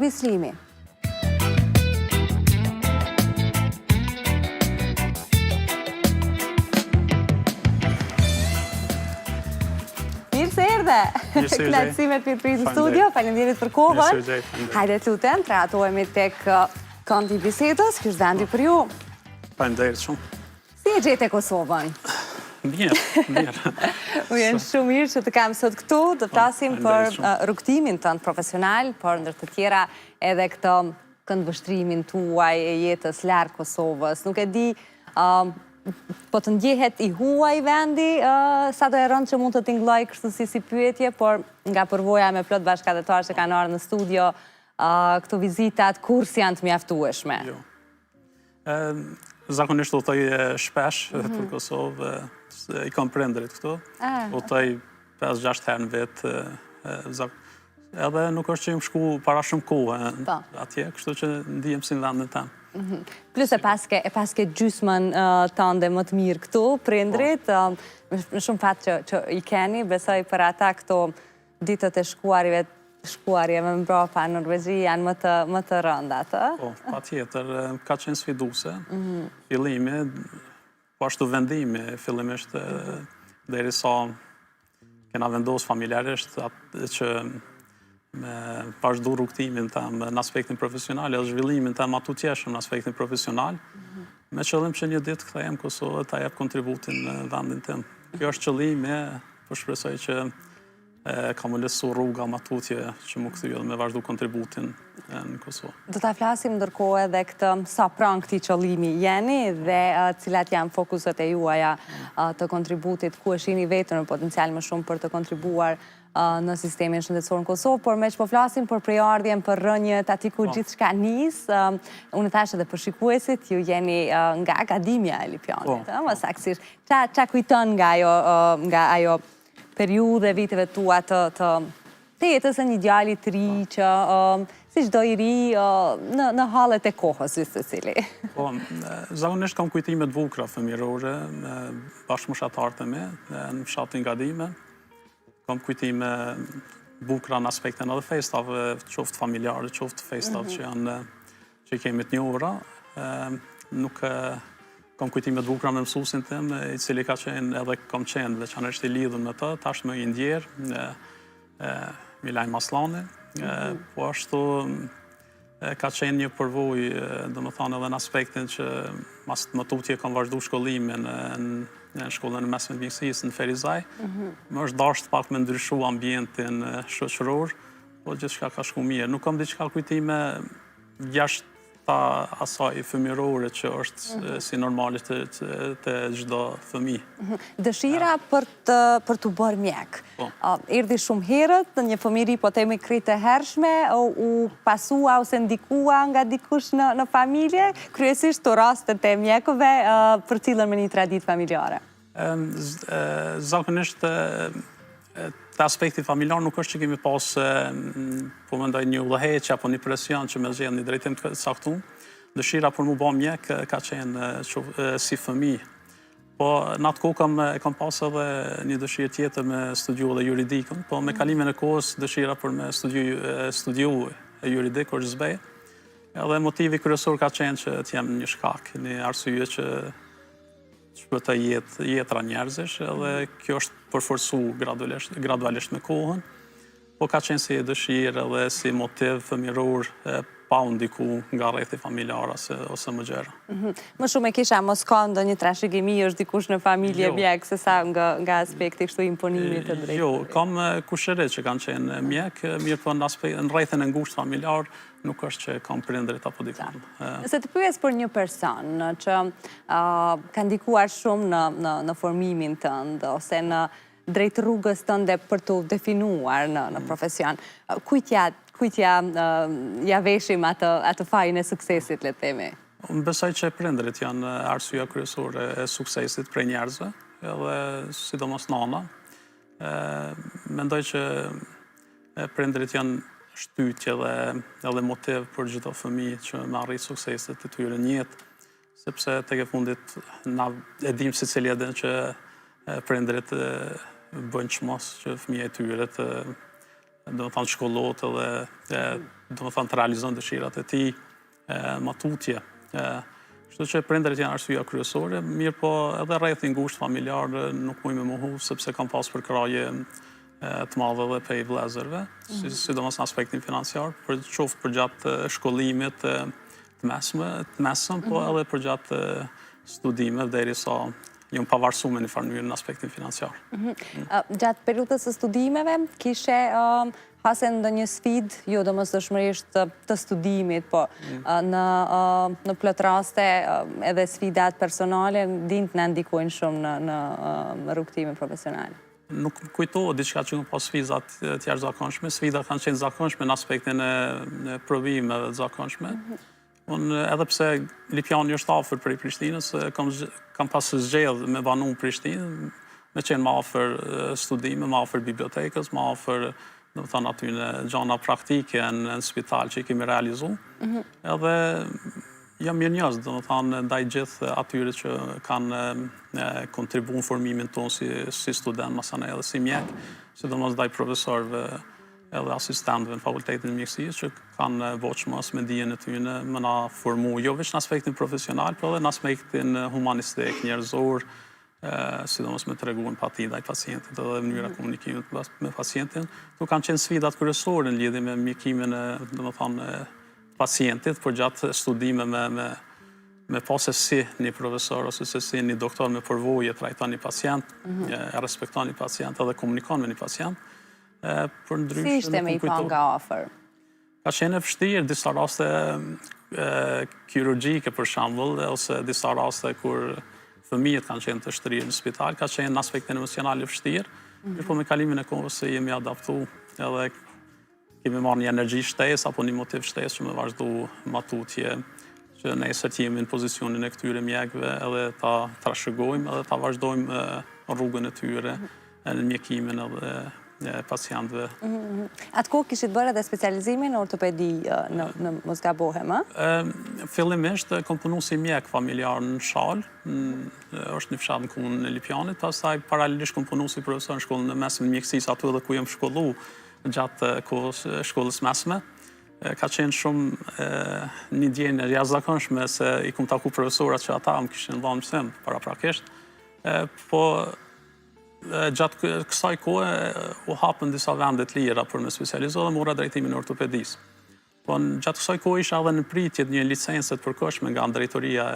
Bislimi. Mirë se erdhe! Mirë se erdhe. Kënaqësi me të mirëprit në studio, faleminderit për kohën. Mirë se erdhe. Hajde të lutem, të rehatohemi tek uh, këndi i bisedës, ky është vendi për ju. Faleminderit shumë. Si e gjete Kosovën? Mirë, mirë. Më vjen shumë mirë që të kam sot këtu, të po, flasim për uh, rrugëtimin tënd profesional, por ndër të tjera edhe këtë këndvështrimin tuaj e jetës larg Kosovës. Nuk e di, um, po të ndjehet i huaj vendi, uh, sado e rëndë që mund të tingëllojë kështu si si pyetje, por nga përvoja me plot bashkatdhetarë që kanë ardhur në studio, uh, këto vizitat kurrë s'janë të mjaftueshme. Jo. Zakonisht udhëtoj shpesh mhm. për Kosovë, i kam prindërit këtu, ah. udhëtoj 5-6 herë në vit, edhe nuk është që jam shku para shumë kohë po. atje, kështu që ndihem si në vendin tem. Mhm. Plus e paske, e paske gjysmën tënde më të mirë këtu, prindërit, po. me shumë fat që, që i keni, besoj për ata këto ditët e shkuarjeve shkuarjeve mbrapa në Norvegji janë më të më të rëndat, ë? Po, patjetër, ka qenë sfiduese. Mhm. Fillimi, po ashtu vendimi fillimisht mhm. derisa kena vendosë familjarisht atë që me vazhdu rrugëtimin tem në aspektin profesional edhe zhvillimin tem ma tutjeshëm në aspektin profesional, mhm. me qëllim që një ditë kthehem në Kosovë ta jep kontributin në vendin tim. Kjo është qëllimi, po shpresoj që ka m'u lehtësu rruga ma tutje që m'u kthy edhe me vazhdu kontributin në Kosovë. Do ta flasim ndërkohë edhe këtë sa pranë këtij qëllimi jeni dhe cilat janë fokuset e juaja të kontributit, ku e shihni veten me potencial më shumë për të kontribuar në sistemin shëndetësor në Kosovë, por meqë po flasim për prejardhjen, për rrënjët, aty ku po. gjithçka nis, unë e thashë edhe për shikuesit, ju jeni nga Gadimja e Lipjanit, po, më po. saktësisht. Ça, ça kujton nga ajo, nga ajo periudhë e viteve tua të, të, të jetës së një djali të ri po. që si çdo i ri në, në hallet e kohës, gjithsecili. Po, zakonisht kam kujtime të bukura fëmijërore me bashkëmoshatarët e mi në fshatin Gadime. Kam kujtime bukura në aspektin edhe festave, qoftë familjare, qoftë festave mm -hmm. që janë që i kemi të njohura. Nuk kam kujtime të bukura me mësuesin tim, i cili ka qenë edhe kam qenë veçanërisht i lidhur me të, tashmë i ndjerë, Milaim Asllani. Mhm. Po ashtu ka qenë një përvojë, domethënë edhe në aspektin që mas më tutje kam vazhdu shkollimin në shkollën e mesme të mjekësisë në Ferizaj. Mhm. Më është dashtë pak me ndryshu ambientin shoqëror, po gjithçka ka shku mirë. Nuk kam diçka kujtime jashtë asaj fëmijërore që është mhm. si normale te, te çdo fëmijë. Mhm. Dëshira për të për t'u bërë mjek. Po. Erdhi shumë herët në një fëmijëri po themi krejt të hershme, u pasua ose ndikua nga dikush në në familje, kryesisht këto rastet e mjekëve përcillen me një traditë familjare. Zakonisht te aspekti familjar nuk është që kemi pas, po mendoj, një udhëheqje apo një presion që me zgjedh një drejtim të caktuar. Dëshira për m'u bë mjek ka qenë si fëmijë. Po në atë kohë kam kam pas edhe një dëshirë tjetër me studiu edhe juridikun, po me kalimin e kohës dëshira për me studiu studiu juridik është zbeh. Edhe motivi kryesor ka qenë që të jem një shkak, një arsye që shpëtoj jetë, jetëra njerëzish edhe kjo është përforcu gradualisht, gradualisht me kohën, po ka qenë si dëshirë edhe si motiv fëmijëror pa u ndiku nga rrethi familjar ose, ose më gjerë. Mhm. Më shumë e kisha mos ka ndonjë trashëgimi është dikush në familje jo. mjek se sa nga, nga aspekti kështu imponimit të drejtë. Jo, kam kushëri që kanë qenë mjek, mirëpo në, aspekt, në rrethin e ngushtë familjar, nuk është që kam prindërit apo dikun. Nëse të pyes për një person që ka ndikuar shumë në, në, në formimin tënd, ose në drejt rrugës tënde për t'u definuar në, në mm. profesion, kujt ja, kujt ja, ja veshim atë, atë fajin e suksesit, le të themi? Unë besoj që prindërit janë arsyeja kryesore e suksesit prej njerëzve, edhe sidomos nana. Mendoj që Prindërit janë shtytje dhe edhe motiv për çdo fëmijë që me arrit sukseset e tyre në jetë, sepse tek e fundit na e dimë secili e din që prindërit bëjnë çmos që fëmija e tyre të domethënë shkollohet edhe të. domethënë të realizon dëshirat e tij ma tutje. Kështu që prindërit janë arsyeja kryesore, mirëpo edhe rrethi i ngushtë familjar nuk muj me mohu, sepse kam pas përkrahje të madhe edhe prej vëllezërve, mm -hmm. sidomos në aspektin financiar, për qoftë përgjatë shkollimit të mesme, të mesëm, po mm -hmm. edhe përgjatë studimeve derisa jam pavarësu në një farë mënyrë në aspektin financiar. Mm -hmm. Gjatë periudhës së studimeve, kishe Hase ndonjë sfidë, jo domosdoshmërisht të studimit, po mm. në, në plot raste edhe sfidat personale dinë të na ndikojnë shumë në, në, në rrugëtimin profesional. Nuk më kujtohet diçka që kam pas sfida të jashtëzakonshme, sfida kanë qenë zakonshme në aspektin e provimeve të zakonshme. Mhm. Unë edhe pse Lipjani është afër prej Prishtinës, kam, kam pas zgjedh me banu në Prishtinë, me qenë ma afër studime, ma afër bibliotekës, ma afër, domethanë, atyne gjana praktike në, në spital që i kemi realizu. Mm -hmm. Edhe jam mirënjohës, domethanë, ndaj gjithë atyre që kanë kontribu në formimin tonë si, si student, masanej edhe si mjek, sidomos ndaj profesorëve edhe asistentëve në Fakultetin e Mjekësisë që kanë bo çmos me dijen e tyne me na formu jo veç në aspektin profesional, por edhe në aspektin humanistik, njerëzor, sidomos me tregu empati ndaj pacientit edhe mënyra e komunikimit me pacientin. Këto kanë qenë sfidat kryesore në lidhje me mjekimin e, domethanë, pacientit, përgjatë studime me, me me pa se si një profesor ose se si një doktor me përvojë trajton një pacient, mm -hmm. e respekton një pacient edhe komunikon me një pacient. Përndryshe, si ishte me i pa nga afër? Ka qenë e vështirë, disa raste kirurgjike për shembull, ose disa raste kur fëmijët kanë qenë të shtrirë në spital, ka qenë në aspektin emocional e vështirë, mm -hmm. po me kalimin e kohës se jemi adaptu edhe kemi marrë një energji shtesë apo një motiv shtesë që me vazhdu ma tutje, që nesër të jemi në pozicionin e këtyre mjekëve edhe ta trashëgojmë edhe ta vazhdojmë rrugën e tyre në mjekimin edhe e pacientëve. Mhm. Atë kohë kishit bërë edhe specializimin në ortopedi në, në mos gabohem, ë? Fillimisht kom punu si mjek familjar në Shalë, është një fshat në komunën e Lipjanit, pastaj paralelisht kom punu si profesor në shkollën e mesme të mjekësisë aty edhe ku jam shkollu gjatë kohës shkollës mesme. Ka qenë shumë një ndjenjë e jashtëzakonshme se i kom taku profesorat që ata më kishin dhënë mësim paraprakisht. Po gjatë kësaj kohe u hapën disa vende të lira për me specializu dhe mora drejtimin e ortopedisë. Po gjatë kësaj kohe isha edhe në pritje të një licence të përkohshme nga drejtoria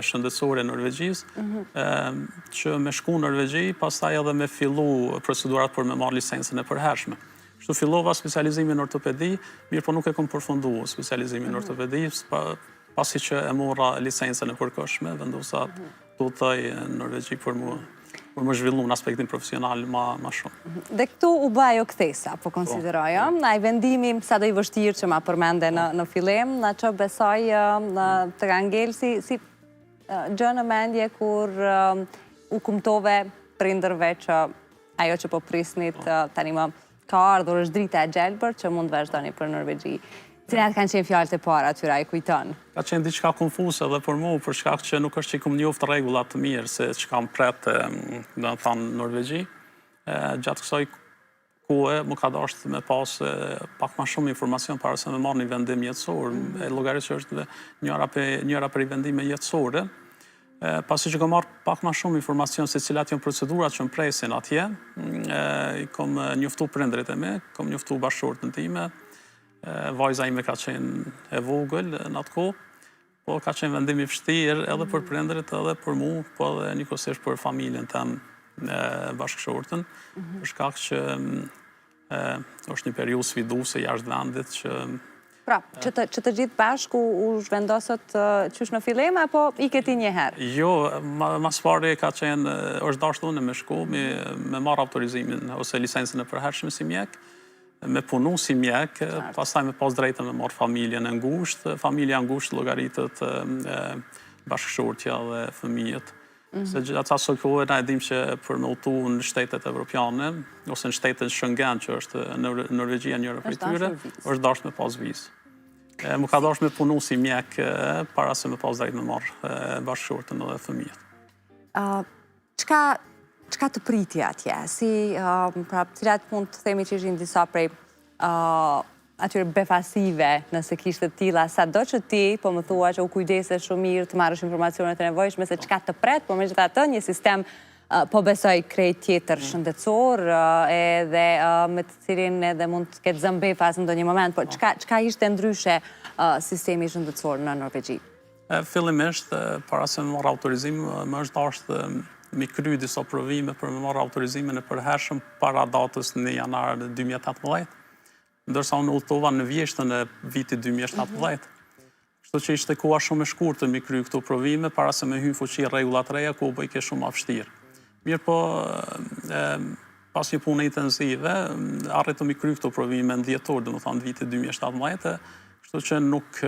shëndetësore e Norvegjisë, mhm. që me shku në Norvegji, pastaj edhe me fillu procedurat për me marrë licencën e përhershme. Kështu fillova specializimin në ortopedi, mirëpo nuk e kom përfundu specializimin në mhm. ortopedi, pasi që e mora licencën e përkohshme, vendosa mhm. të udhëtoj në Norvegji për m'u për m'u zhvillu në aspektin profesional ma, ma shumë. Dhe këtu u bë ajo kthesa, po, po konsideroj, ë? Ai vendimi, sado i vështirë që ma përmende në, në fillim, në që besoj në, të ka ngel si, si gjë në mendje kur u kumtove prindërve që ajo që po prisnit po. tani më ka ardhur është drita e gjelbër që mund të vazhdoni për Norvegji. Cilat kanë qenë fjalët e para atyre, a i kujton? Ka qenë diçka konfuze edhe për mu, për shkak që nuk është që i kom njoftë rregullat mirë se çka më pret, domethanë, Norvegji. Gjatë kësaj kohe më ka dashtë me pas pak ma shumë informacion para se me marrë një vendim jetësor. Mm. E llogaris që është njëra prej, njëra prej vendime jetësore. Pasi që kom marrë pak ma shumë informacion se cilat janë procedurat që më presin atje, i kom njoftu prindërit e mi, kom njoftu bashkëshorten time, vajza ime ka qenë e vogël në atë kohë, po ka qenë vendim i vështirë edhe për prindërit edhe për mu, po edhe njëkohësisht për familjen tem bashkëshorten, mhm. për shkak që është një periudhë sfiduese jashtë vendit që Pra, që të, që të gjithë bashkë u zhvendosët qysh në fillim, apo ike ti një herë? Jo, ma, ma s'pari ka qenë, është dashtë unë me shku, me, me marrë autorizimin ose licencën e përhershme si mjek, me punu si mjek, pastaj me pas drejtën me marrë familjen e ngushtë, familja e ngushtë llogaritet bashkëshortja dhe fëmijët. Mhm. Se gjatë asaj kohe na e dim që për me udhëtu në shtetet evropiane, ose në shtetet Schengen, që është Norvegjia njëra prej tyre, është dashtë me pas vizë. Më ka dashtë me punu si mjek para se me pas drejtë me marrë bashkëshorten edhe fëmijët. Çka çka të priti atje? Si, pra, cilat mund të themi që ishin disa prej... atyre befasive, nëse kishte të tilla, sado që ti, po më thua që u kujdese shumë mirë të marrësh informacionet e nevojshme se çka të pret, por megjithatë një sistem po besoj krejt tjetër mm. shëndetësor edhe me të cilin edhe mund të ketë zënë befas në ndonjë moment, por çka çka ishte ndryshe sistemi shëndetësor në Norvegji? Fillimisht, para se me marrë autorizim, më është dashtë mi kry disa provime për me marrë autorizimin e përhershëm para datës 1 janar 2018, ndërsa unë udhëtova në vjeshtën e vitit 2017. Kështu që ishte koha shumë e shkurtër mi kry këto provime para se me hy në fuqi rregullat e reja ku u bëjke shumë ma vështirë. Mirëpo, pas një pune intensive, arritëm mi kry këto provime në dhjetor, domethanë të vitit 2017, kështu që nuk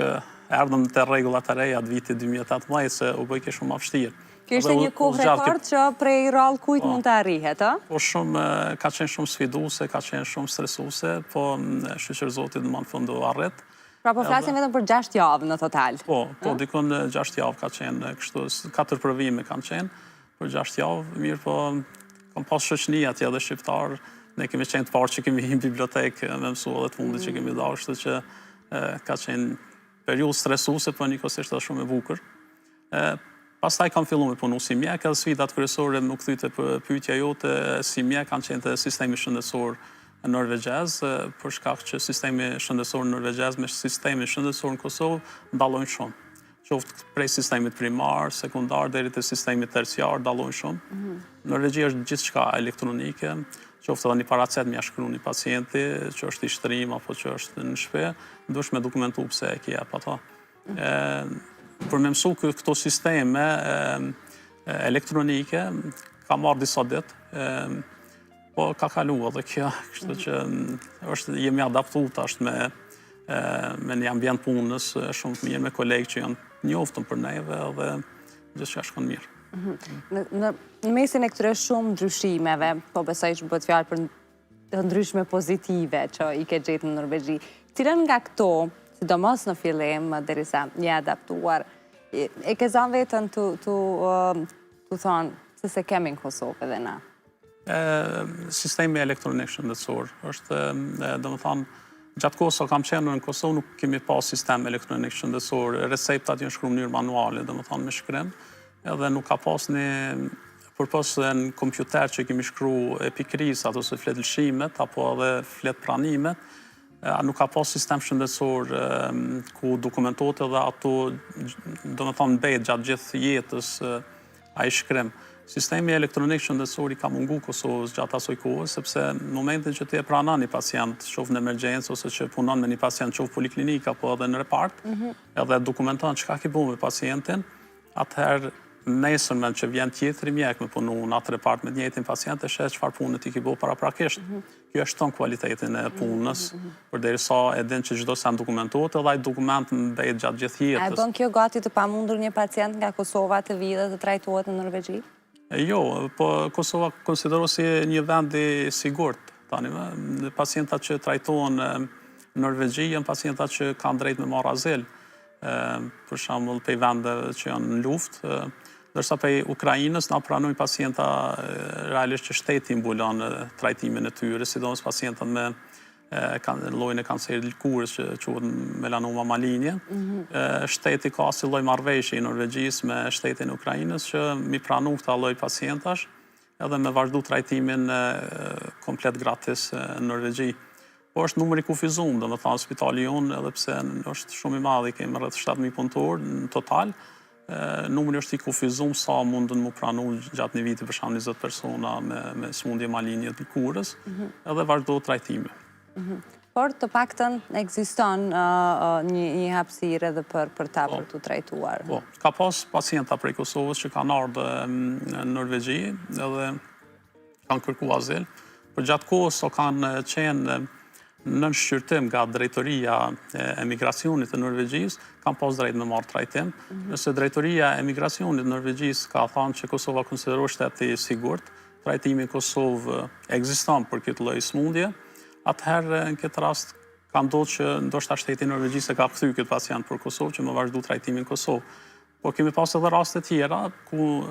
erdhëm te rregullat e reja të vitit 2018, se u bëjke shumë ma vështirë. Kjo ishte një kohë rekord që prej rrallë kujt po. mund të arrihet, ë? Po shumë, ka qenë shumë sfiduese, ka qenë shumë stresuese, po shyqyr Zotit më në fund u arrit. Pra po flasim vetëm për 6 javë në total. Po, po, dikun 6 javë ka qenë, kështu, katër provime kanë qenë, për 6 javë, mirëpo, kam pas shoqni atje edhe shqiptar, ne kemi qenë të parë që kemi hi në bibliotekë me mësu edhe të fundit që kemi dalë, kështu që ka qenë periudhë stresuse, po njëkohësisht edhe shumë e bukur. Pastaj kam fillu me punu si mjek, edhe sfidat kryesore me u kthy te pyetja jote si mjek kanë qenë te sistemi shëndetësor norvegjez, për shkak që sistemi shëndetësor norvegjez me sistemin shëndetësor në Kosovë dallojnë shumë. Qoftë prej sistemit primar, sekundar deri te sistemi terciar dallojnë shumë. Mhm. Norvegji është gjithçka elektronike, qoftë edhe një paracet me ia shkru një pacienti që është i shtrim apo që është në shtëpi, duhesh me dokumentu pse e ke jep ato. Mhm. Për me mësu këto sisteme elektronike, ka marrë disa ditë, Po ka kalu edhe kjo, kështu që është, jemi adaptu tash me, me një ambient punës shumë të mirë, me kolegë që janë njoftun për neve dhe gjithçka shkon mirë. Mhm. Në, në, në mesin e këtyre shumë ndryshimeve, po besoj që bëhet fjalë për të ndryshme pozitive që i ke gjetë në Norvegji, cilën nga këto, sidomos në fillim, derisa je adaptuar, e ke zanë veten tu, tu, tu thonë se s'e kemi në Kosovë edhe na? Sistemi elektronik shëndetësor është, domethanë, gjatë kohës sa kam qenë në Kosovë nuk kemi pas sistem elektronik shëndetësor, receptat janë shkru në mënyrë manuale, domethanë me shkrim, edhe nuk ka pas një përpos në kompjuter që kemi shkru epikrizat ose fletëlëshimet, apo edhe fletëpranimet, nuk ka pas sistem shëndetësor ku dokumentohet edhe ato, domethanë, mbet gjatë gjithë jetës, Ai shkrim. Sistemi elektronik shëndetësor i ka mungu Kosovës gjatë asoj kohe, sepse në momentin që ti e pranon një pacient, qoftë në emergjencë ose që punon me një pacient qoftë poliklinikë apo edhe në repart, mhm. edhe dokumenton çka ke bo me pacientin, atëherë nesërmen që vjen tjetri mjek me punu në atë repart me të njëjtin pacient e sheh çfarë pune ti ke bo paraprakisht. Mhm. Kjo e shton kualitetin e punës, përderisa e din që çdo send dokumentohet edhe ai dokument mbet gjatë gjithë jetës. A e bën kjo gati të pamundur një pacient nga Kosova të vijë dhe të trajtohet në Norvegji? Jo, po Kosova konsiderohet si një vend i sigurt tani më. Pacientat që trajtohen në Norvegji janë pacientat që kanë drejt me marrë azil, për shembull prej vendeve që janë në luftë, Ndërsa prej Ukrainës na pranojmë pacienta realisht që shteti mbulon trajtimin e tyre, sidomos pacientat me llojin e kancerit të lëkurës që quhet melanoma malinje. Mhm. Shteti ka si lloj marrëveshje i Norvegjisë me shtetin e Ukrainës që mi pranu këta lloj pacientash edhe me vazhdu trajtimin komplet gratis në Norvegji. Po është numër i kufizum, domethanë spitali jonë, edhe pse është shumë i madh, i kemi rreth 7.000 punëtorë në total, numri është i kufizum sa mundën mu pranu gjatë një viti për shembull 20 persona me, me smundje malinje të lëkurës, mm -hmm. edhe vazhdo trajtimi. Mm -hmm. Por të paktën ekziston uh, një, një hapësirë edhe për, për ta po, për t'u trajtuar. Po, ka pas pacienta prej Kosovës që kanë ardhë në Norvegji edhe kanë kërku azil, por gjatë kohës sa kanë qenë nën shqyrtim nga drejtoria e emigracionit të Norvegjisë, kanë pas drejt me marrë trajtim. Mhm. Nëse drejtoria e emigracionit të Norvegjisë ka thanë që Kosova konsiderohet shtet i sigurt, trajtimi në Kosovë ekziston për këtë lloj smundje, atëherë në këtë rast ka ndodhur që ndoshta shteti i Norvegjisë e ka kthy këtë pacient për Kosovë që me vazhdu trajtimin në Kosovë. Po kemi pas edhe raste tjera ku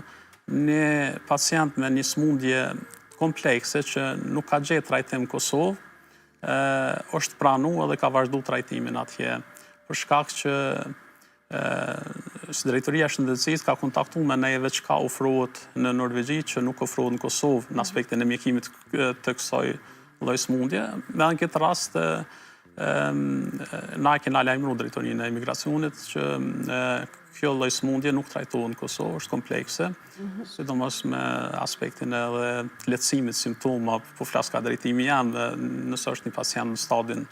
një pacient me një smundje komplekse që nuk ka gjetë trajtim në Kosovë, Është pranu edhe ka vazhdu trajtimin atje, për shkak që si drejtoria e shëndetësisë ka kontaktu me neve çka ofrohet në Norvegji që nuk ofrohet në Kosovë në aspektin e mjekimit të kësaj lloj sëmundje. Dhe në këtë rast na e kena lajmëru drejtorinë e emigracionit që kjo lloj sëmundje nuk trajtohet në Kosovë, është komplekse, mhm. sidomos me aspektin edhe lehtësimit simptoma, po flas ka drejtimi jem, nëse është një pacient në stadin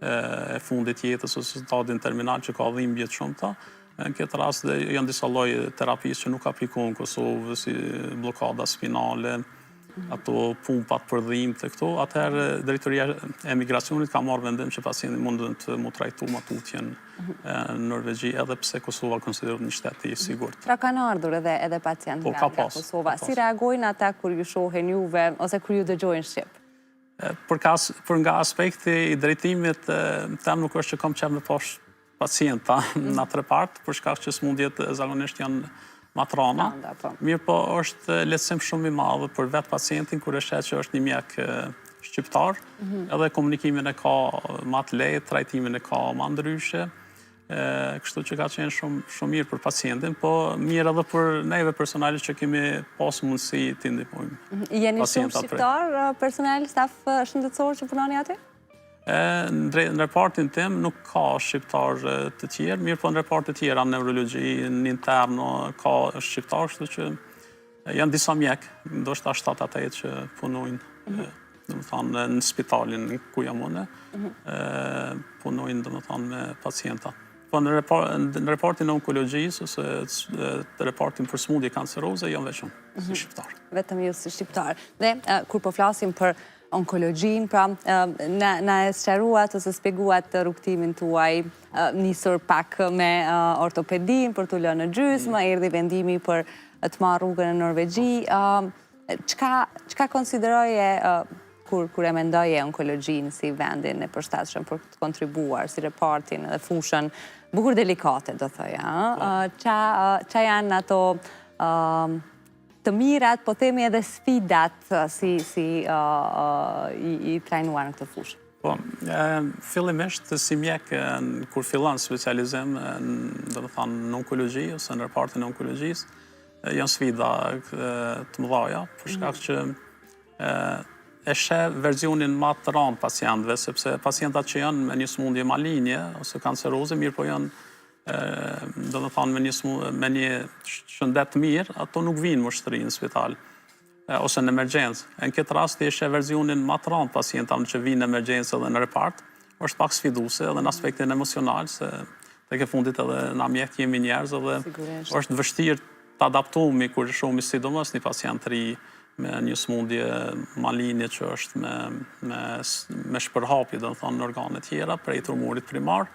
e fundit jetës ose stadin terminal që ka dhimbje të shumta, në këtë rast dhe janë disa lloje terapisë që nuk aplikohen në Kosovë, si bllokada spinale, ato pumpat për dhimbje këto, atëherë drejtoria e emigracionit ka marrë vendim që pacienti mundet m'u trajtu ma tutje në Norvegji, edhe pse Kosova konsiderohet një shtet i sigurt. Pra kanë ardhur edhe edhe pacientë po, nga, nga Kosova. Si reagojnë ata kur ju shohin juve ose kur ju dëgjojnë shqip? Për, kas, për nga aspekti i drejtimit, tem nuk është që kam qef me pas pacienta mm. në atë repart, për shkak që sëmundjet zakonisht janë ma të rana. Po. Mirëpo është lehtësim shumë i madh për vetë pacientin kur e sheh që është një mjek shqiptar, mhm. edhe komunikimin e ka ma të lehtë, trajtimin e ka ma ndryshe, kështu që ka qenë shumë, shumë mirë për pacientin, po mirë edhe për neve personalisht që kemi pas mundësi të ndihmojmë. Mhm. Jeni shumë shqiptar personal, staf shëndetësor që punoni aty? Në repartin tim nuk ka shqiptar të tjerë, mirëpo në reparte tjera në neurologji, në interno ka shqiptar, kështu që janë disa mjek, ndoshta 7 a 8 që punojnë, mhm. domethanë, në spitalin ku jam unë, mhm. punojnë, domethanë, me pacienta. Po në repartin e onkologjisë, ose të repartin për smundje kanceroze, jam veç unë, si mhm. shqiptar. Vetëm ju si shqiptar. Dhe, kur po flasim për onkologjinë, pra na, na e sqaruat ose spjeguat rrugëtimin tuaj, nisur pak me ortopedinë për t'u lënë në gjysmë, mm. erdhi vendimi për të marrë rrugën në Norvegji. Çka, çka konsideroje kur, kur e mendoje onkologjinë si vendin e përshtatshëm për të kontribuar, si repartin dhe fushën, bukur delikate, do thoja, po. Ça, ça janë ato të mirat, po themi edhe sfidat si, si i, i trajnuar në këtë fushë? Po, fillimisht si mjek, kur fillon specializim, domethanë në onkologji, ose në repartin e onkologjisë, janë sfida të mëdhaja, për shkak mhm. që e sheh verzionin ma të randë pacientëve, sepse pacientat që janë me një sëmundje malinje ose kanceroze, mirëpo janë domethanë me një, me një shëndet të mirë, ato nuk vijnë m'u shtri në spital ose në emergjencë. E në këtë rast e sheh verzionin ma të randë pacientave që vijnë në emergjencë edhe në repart, është pak sfiduese edhe në aspektin emocional, se tek e fundit edhe na mjekët jemi njerëz edhe është vështirë të adaptohemi kur shohim sidomos një pacient të ri me një sëmundje malinje që është me, me, me shpërhapje, domethanë në organe tjera, prej tumorit primar,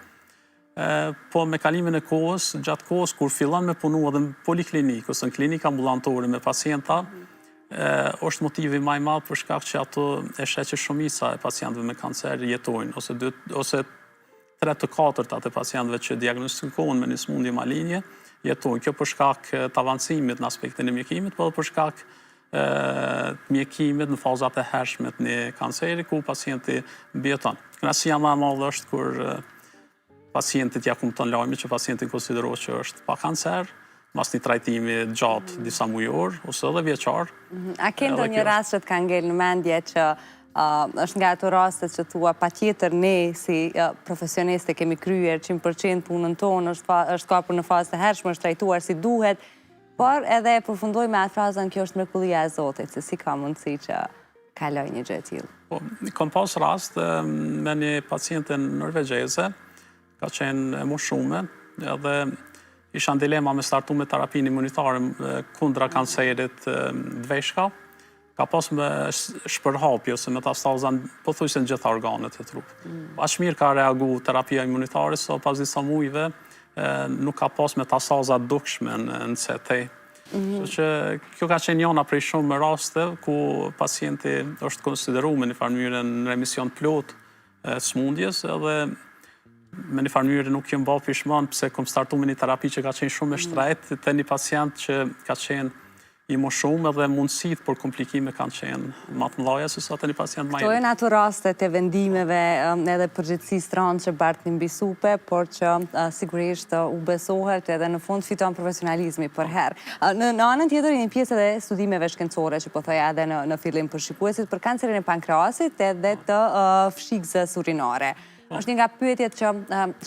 Po me kalimin e kohës, gjatë kohës kur fillon me punu edhe në poliklinikë ose në klinikë ambulantore me pacienta, është motivi ma i madh për shkak që ato e sheh që shumica e pacientëve me kancer jetojnë ose dy ose tre të katërtat e pacientëve që diagnostikohen me një sëmundje malinje jetojnë. Kjo për shkak të avancimit në aspektin e mjekimit, po edhe për shkak të mjekimit në fazat e hershme të një kanceri ku pacienti mbijeton. Kënaqësia më e madhe është kur pacientit ja kumton lajmi që pacienti konsiderohet që është pa kancer, mas një trajtimi gjatë mm. disa mujor, ose edhe vjeçar. Mhm. A ke ndonjë rast që të ka ngel në mendje që është nga ato raste që thua patjetër ne si profesionistë kemi kryer 100% punën tonë, është, është kapur në fazë të hershme, është trajtuar si duhet, Por edhe e përfundoj me atë frazën kjo është mrekullia e Zotit, se si ka mundësi që kaloi një gjë e tillë. Po, kam pas rast me një paciente norvegjeze, ka qenë e moshume, edhe isha në dilema me startu me terapinë imunitare kundra kancerit të veshkave, Ka pas me shpërhapje ose metastaza pothuajse në gjitha organet e trupit. Mm. Aq mirë ka reagu terapia imunitare, sa pas disa mujve nuk ka pas metastaza dukshme në, në CT. Mm -hmm. që kjo ka qenë njëna prej shumë raste ku pacienti është konsideru me një farë mënyre në remision të plotë të sëmundjes edhe me një farë mënyre nuk jam ba pishman pse kom startu me një terapi që ka qenë shumë e mm. shtrejtë te një pacient që ka qenë. I moshum edhe mundësitë për komplikime kanë qenë ma të mëdhaja se sa te një pacient ma i ri. Këto janë ato rastet e vendimeve edhe përgjegjësisë të rëndë që bartni mbi supe, por që sigurisht u besohet edhe në fund fiton profesionalizmi përherë. Në anën tjetër një pjesë edhe studimeve shkencore që po thoja edhe në fillim për shikuesit për kancerin e pankreasit edhe të fshikëzës urinore. Po. Është një nga pyetjet që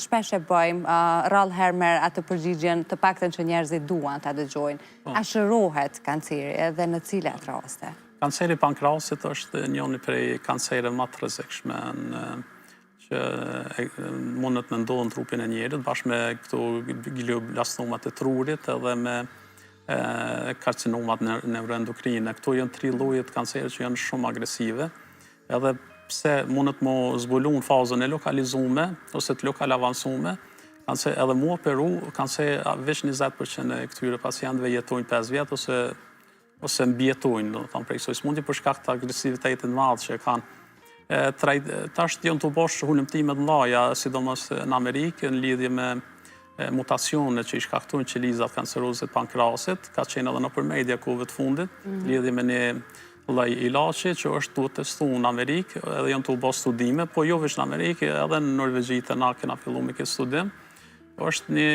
shpesh e bëjmë, rrallë herë merr atë përgjigjen të paktën që njerëzit duan ta dëgjojnë. Po. A shërohet kanceri edhe në cilat raste? Kanceri i pankreasit është njëni prej kancereve ma të rrezikshme në që mundet me ndodhë në trupin e njerit, bashkë me këto glioblastomat e trurit edhe me karcinomat neuroendokrine. Këto janë tri lloje të kancerit që janë shumë agresive. Edhe pse mundet m'u zbulu në fazën e lokalizume ose të lokal avansume, kancer edhe m'u operu, kancer veç 20% e këtyre pacientëve jetojnë 5 vjet ose ose mbijetojnë, domethonë, prej kësaj sëmundje për shkak të agresivitetit të madh që e kanë. Tash janë tu bo hulumtime të mëdha, sidomos në Amerikë, në lidhje me mutacione që i shkaktojnë qelizat kanceroze të pankreasit, ka qenë edhe nëpër media kohëve të fundit, mm -hmm. lidhje me një lloj ilaçi që është tu u testu në Amerikë, edhe janë tu u bo studime, po jo veç në Amerikë, edhe në Norvegji te na kena fillu me këtë studim. Është një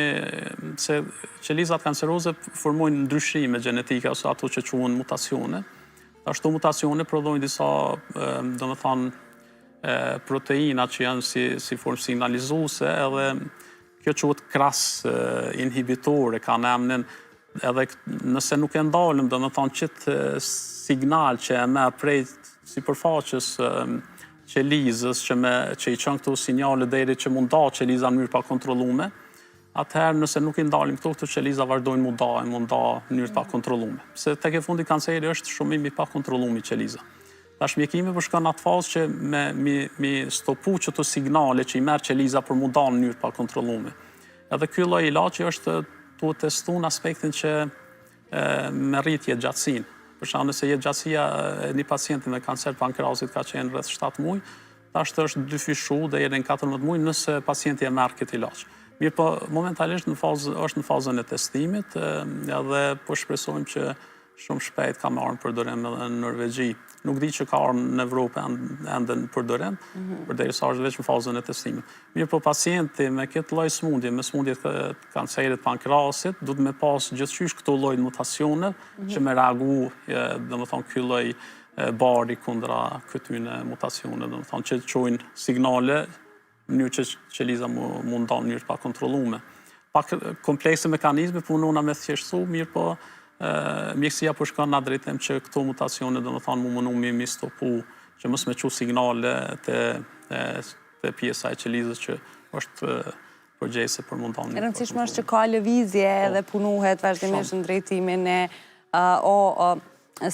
se qelizat kanceroze formojnë ndryshime gjenetike ose ato që quhen mutacione. Tash këto mutacione prodhojnë disa, domethanë, proteina që janë si, si formë sinjalizuese edhe kjo quhet KRAS inhibitor e kanë emnin edhe nëse nuk e ndalëm, domethanë qit signal që e merr prej sipërfaqes qelizës që, me, që i çon këto sinjale deri që m'u nda qeliza në mënyrë pakontrollume, atëherë nëse nuk i ndalim këto, këto qeliza vazhdojnë m'u nda e m'u nda në mënyrë të pakontrollume. Se tek e fundit kanceri është shumim i pakontrollum i qelizave. Tash mjekimi po shkon në atë fazë që me mi, mi stopu qëto signale që i merr qeliza për m'u nda në mënyrë të pakontrollume. Edhe ky lloj ilaçi është tu u testu në aspektin që e, me rrit jetëgjatësinë. Për shembull, nëse jetëgjatësia e një pacienti me kancer pankreasit ka qenë rreth 7 muaj, tash është dyfishu deri në 14 muaj nëse pacienti e merr këtë ilaç. Mirëpo, momentalisht në fazë, është në fazën e testimit edhe po shpresojmë që shumë shpejt ka me ardhë në përdorim edhe në Norvegji. Nuk di që ka ardhë në Evropë ende në përdorim, mm -hmm. përderisa është veç në fazën e testimit. Mirëpo pacienti me këtë lloj smundje, me smundje të kancerit pankreasit, duhet me pas gjithqysh këto lloj mutacione mm -hmm. që me reagu, domethonë, ky lloj bari kundra këtyne mutacione, domethonë, që çojnë signale në mënyrë që qeliza m'u nda në mënyrë të pakontrollume. Pak komplekse mekanizmi, po munona me thjeshtësu, mirëpo mjekësia po shkon në drejtim që këto mutacione, domethonë, m'u mundu mi, mi stopu, që mos me çu signale te, te pjesa e qelizës që është përgjegjëse për m'u nda. E rëndësishme është që ka lëvizje po. dhe punohet vazhdimisht në drejtimin e o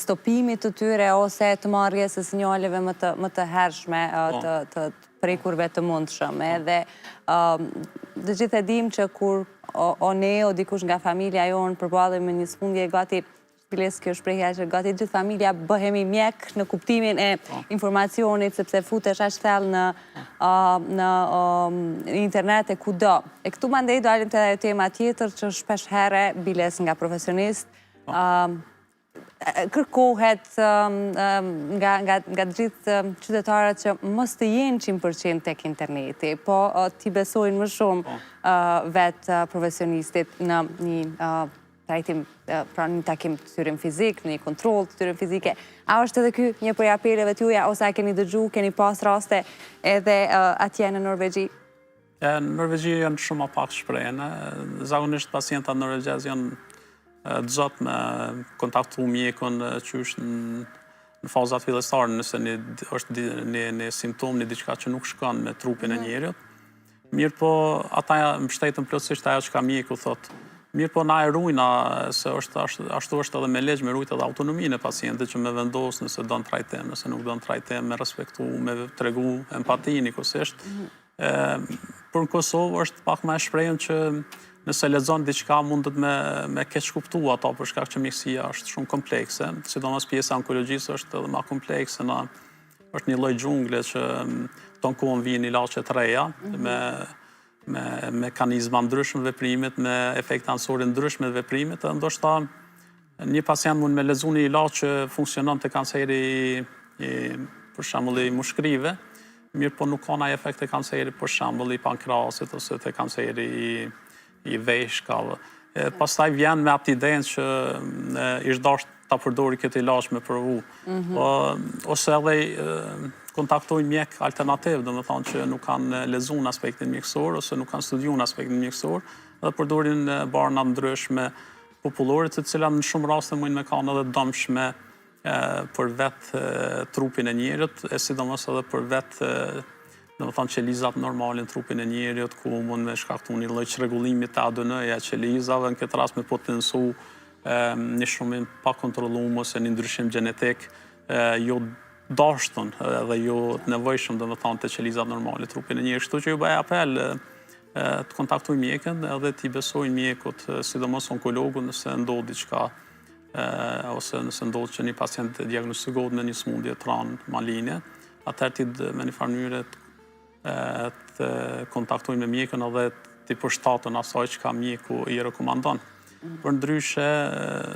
stopimit të tyre ose të marrjes së sinjaleve më të më të hershme po. të të prekurve të mundshëm. Po. Edhe të gjithë e dimë që kur o ne o dikush nga familja jonë përballemi me një sëmundje gati Biles kjo shprehja që gati gjithë familja bëhemi mjek në kuptimin e po. informacionit, sepse futesh aq thellë në, në internet e kudo. E këtu mandej dalim te ajo tema tjetër që shpesh herë biles nga profesionistë, po. kërkohet nga, nga, nga gjithë qytetarët që mos të jenë 100% tek interneti, po t'i besojnë më shumë po. vetë profesionistit në një trajtim, pra një takim të tyre fizik, në një kontroll të tyre fizike. A është edhe ky një prej apeleve tuaja, ose a keni dëgju, keni pas raste edhe atje në Norvegji? Në Norvegji janë shumë ma pak shprehje. Zakonisht pacientat norvegjez janë të zotë me kontaktu mjekun qysh në në fazat fillestare, nëse një, është një, një simptom, një diçka që nuk shkon me trupin e mhm. njerit. Mirëpo, ata mbështeten plotësisht ajo çka mjeku thotë. Mirëpo, na e rujna, se është ashtu, ashtu është edhe me ligj, me rujt edhe autonominë e pacientit që me vendos nëse don trajtim, nëse nuk don trajtim, me respektu, me tregu empati njëkohësisht. Mm -hmm. Por në Kosovë është pak ma e shprehun që nëse lexon diçka mundet me, me keqkuptu ato për shkak që mjekësia është shumë komplekse, sidomos pjesa e onkologjisë është edhe ma komplekse, na, është një lloj xhungle që tonë kohën vijnë ilaçe të reja, mm -hmm. me, me mekanizma ndryshme veprimit, me efekte anësore ndryshme të veprimit, dhe ndoshta Një pacient mund me lexu një ilaç që funksionon te kanceri i për shembull i mushkrive, mirëpo nuk ka naj efekt te kanceri për shembull i pankreasit ose te kanceri i i veshkave. Pastaj vjen me atë idenë që ish dasht ta përdori këtë ilaç me provu. Mhm. Po, ose edhe kontaktojnë mjek alternativ, domethonë që nuk kanë lexu në aspektin mjekësor, ose nuk kanë studiu në aspektin mjekësor, dhe përdorin barna të ndryshme popullore, të cilat në shumë raste mujnë me kanë edhe dëmshme për vetë trupin e njerit, e sidomos edhe për vetë domethonë qelizat normale në trupin e njerit, ku mund me shkaktu një lloj çrregullimi të ADN-ja e qelizave, në këtë rast me potencu një shumim të pakontrollum ose një ndryshim gjenetik jo dashtun edhe jo të nevojshëm, domethonë, te qelizat normale trupin e njerit. Kështu që ju bëj apel të kontaktojnë mjekën edhe t'i besojnë mjekut, sidomos onkologut, nëse ndodh diçka ose nëse ndodh që një pacient diagnostikohet me një sëmundje të rëndë malinje, atëherë ti me një farë mënyre të kontaktojnë me mjekun edhe t'i përshtaten asaj çka mjeku i rekomandon. Mm. Përndryshe,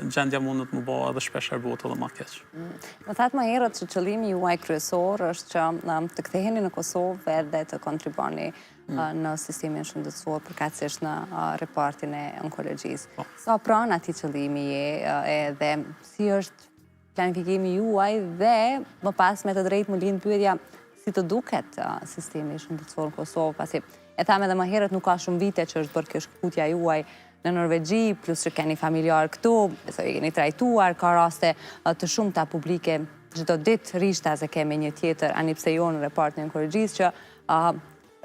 gjendja mundet me u bo edhe shpeshherë bëhet edhe ma keq. Mm. Më thatë më herët që qëllimi juaj kryesor është që të ktheheni në Kosovë edhe të kontriboni mm. në sistemin shëndetësor, përkatësisht në repartin e onkologjisë. Po. Sa pranë atij qëllimi je edhe si është planifikimi juaj dhe më pas me të drejtë më lind pyetja si të duket sistemi shëndetësor në Kosovë, pasi e thamë edhe më herët nuk ka shumë vite që është bërë kjo shkëputja juaj në Norvegji, plus që keni familjarë këtu, besoj i keni trajtuar, ka raste të shumta publike çdo ditë rishtas e kemi një tjetër, ani pse jo në repartin e onkologjisë që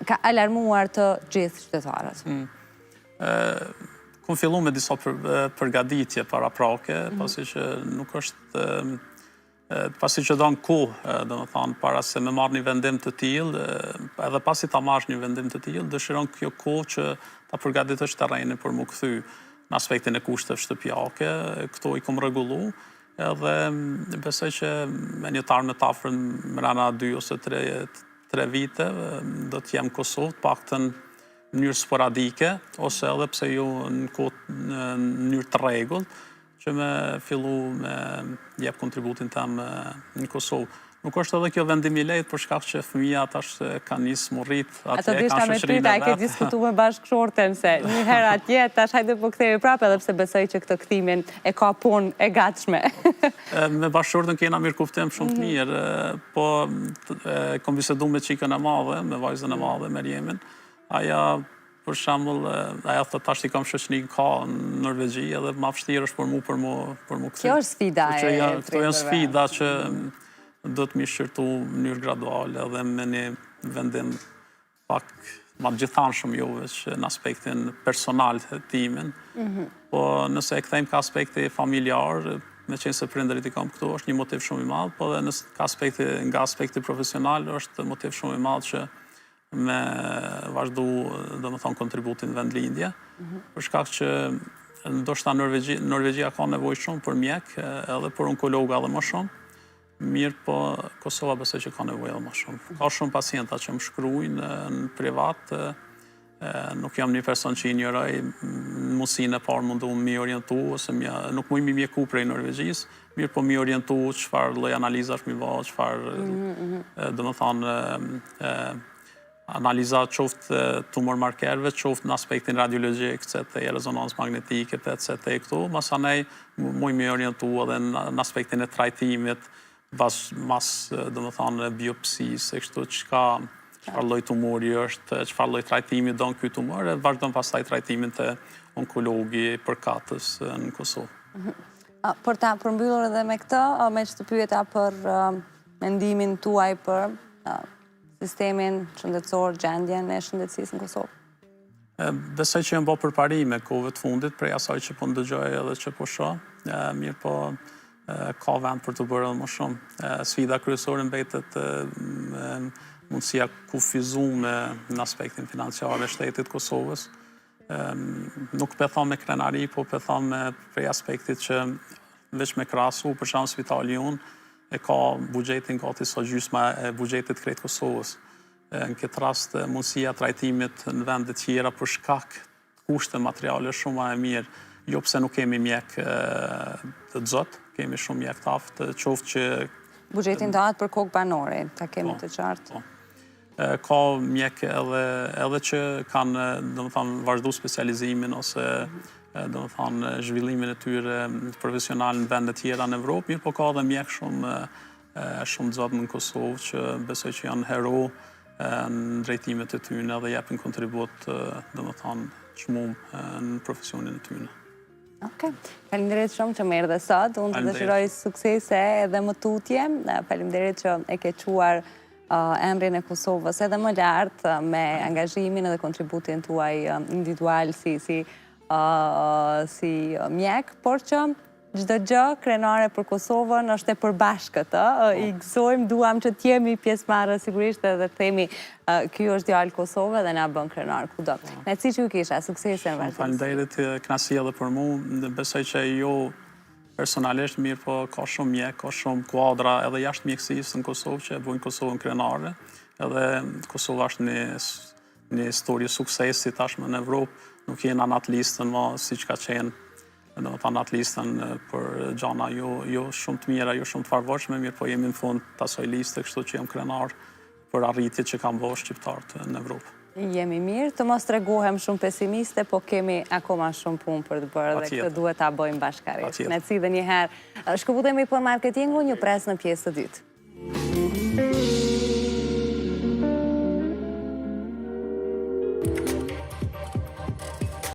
ka alarmuar të gjithë qytetarët. Mm. Kom fillu me disa përgatitje paraprake, mm. pasi që nuk është pasi që don kohë, domethanë, para se me marrë një vendim të tillë, edhe pasi ta marrësh një vendim të tillë, dëshiron kjo kohë që ta përgatitësh terrenin për m'u kthy në aspektin e kushteve shtëpiake, këto i kom rregullu, edhe besoj që me një të ardhme të afërt mrena 2 ose 3 3 vite do të jem në Kosovë, të paktën në mënyrë sporadike, ose edhe pse jo në kohë në mënyrë të rregullt, që me fillu me jep kontributin tem në Kosovë. Nuk është edhe kjo vendim i lehtë për shkak që fëmija tash ka nis m'u rrit, atje e kanë shoqërinë e vet. A ke diskutu me bashkëshorten se një herë atje, tash hajde po kthehemi prapë edhe pse besoj që këtë kthimin e ka punë e gatshme. Me bashkëshorten kena mirëkuptim shumë të mhm. mirë, po kom bisedu me çikën e madhe, me vajzën e madhe, Merjemin. Aja, për shembull, aja thotë tash i kam shoqni ka në Norvegji edhe ma vështirë është për mu për mu për mu kthy. Kjo është sfida e prindërve. Këto janë sfida që duhet m'i shqyrtu në mënyrë graduale edhe me një vendim pak ma të gjithanshëm jo veç në aspektin personal të timin, mhm. po nëse e kthejmë ka aspekti familjar, meqenëse prindërit i kam këtu, është një motiv shumë i madh, po dhe nëse ka aspekti, nga aspekti profesional, është motiv shumë i madh që me vazhdu, domethonë, kontributin në vendlindje, mhm. për shkak që ndoshta Norvegji, Norvegjia ka nevojë shumë për mjek, edhe për onkologa edhe më shumë, Mirëpo, Kosova besoj që ka nevojë edhe ma shumë. Ka shumë pacienta që më shkrujnë në privat, nuk jam një person që injoroj mundësinë e parë mundu mi orientu, ose nuk muj mi mjeku prej Norvegjisë, mirëpo mi orientu çfarë lloj analizash mi ba, çfarë, mhm, mhm. domethanë, Analiza qoftë tumor markerëve, qoftë në aspektin radiologjik, CT, rezonancë magnetike, PET, CT, këto, masanej muj mi orientu edhe në aspektin e trajtimit, bas, mas, domethanë, biopsisë, e kështu, çka, çfarë lloj tumori është, çfarë lloj trajtimi don ky tumor, e vazhdon pastaj trajtimin te onkologi përkatës në Kosovë. Mhm. Për ta përmbyllur edhe me këtë, meqë të pyeta për mendimin tuaj për sistemin shëndetësor, gjendjen e shëndetësisë në Kosovë? Besoj që janë bo përparime kohëve të fundit prej asaj që po ndëgjoj edhe që po shoh, mirëpo ka vend për të bërë edhe më shumë. Sfida kryesore mbetet mundësia kufizume në aspektin financiar e shtetit Kosovës. Nuk pe tham me krenari, po pe tham prej aspektit që veç me krahasu, për shembull spitali jonë e ka buxhetin gati sa gjysma e buxhetit krejt Kosovës. Në këtë rast mundësia e trajtimit në vende tjera për shkak të kushteve materiale shumë ma e mirë. Jo pse nuk kemi mjek të zotë, kemi shumë mjek të aftë, qoftë që... Buxheti ndahet për kokë banori, ta kemi po, të qartë. Po. Ka mjek edhe, edhe që kanë, domethanë, vazhdu specializimin ose, domethanë, zhvillimin e tyre profesional në vende tjera në Evropë, mirëpo ka edhe mjek shumë, shumë të zotë në Kosovë që besoj që janë hero në drejtimet e tyne dhe jepin kontribut, domethanë, çmum në profesionin e tyne. Ok, faleminderit shumë që më erdhe sot, unë të dëshiroj suksese edhe më tutje, faleminderit që e ke çuar emrin e Kosovës edhe më lartë me angazhimin edhe kontributin tuaj individual si, si, si mjek, por që Çdo gjë krenare për Kosovën është e përbashkët, ë, po. i gëzojmë, duam që të jemi pjesëmarrës sigurisht edhe të themi ky është djalë Kosove dhe na bën krenar kudo. Po. Kënaqësi që ju kisha, suksese në vazhdim. Faleminderit, kënaqësi edhe për mu, besoj që jo personalisht mirëpo ka shumë mjek, ka shumë kuadra edhe jashtë mjekësisë në Kosovë që e bojnë Kosovën krenare, edhe Kosova është një një histori suksesi tashmë në Evropë, nuk jena në atë listën ma siç ka qenë Domethanë atë listën për gjana jo, jo shumë të mira, jo shumë të favorshme, mirëpo jemi në fund të asaj liste, kështu që jam krenar për arritjet që kanë bërë shqiptarët në Evropë. Jemi mirë, të mos tregohem shumë pesimiste, po kemi akoma shumë punë për të bërë dhe këtë duhet ta bëjmë bashkarisht. Kënaqësi edhe një herë. Shkëputemi për marketingun, ju pres në pjesë të dytë.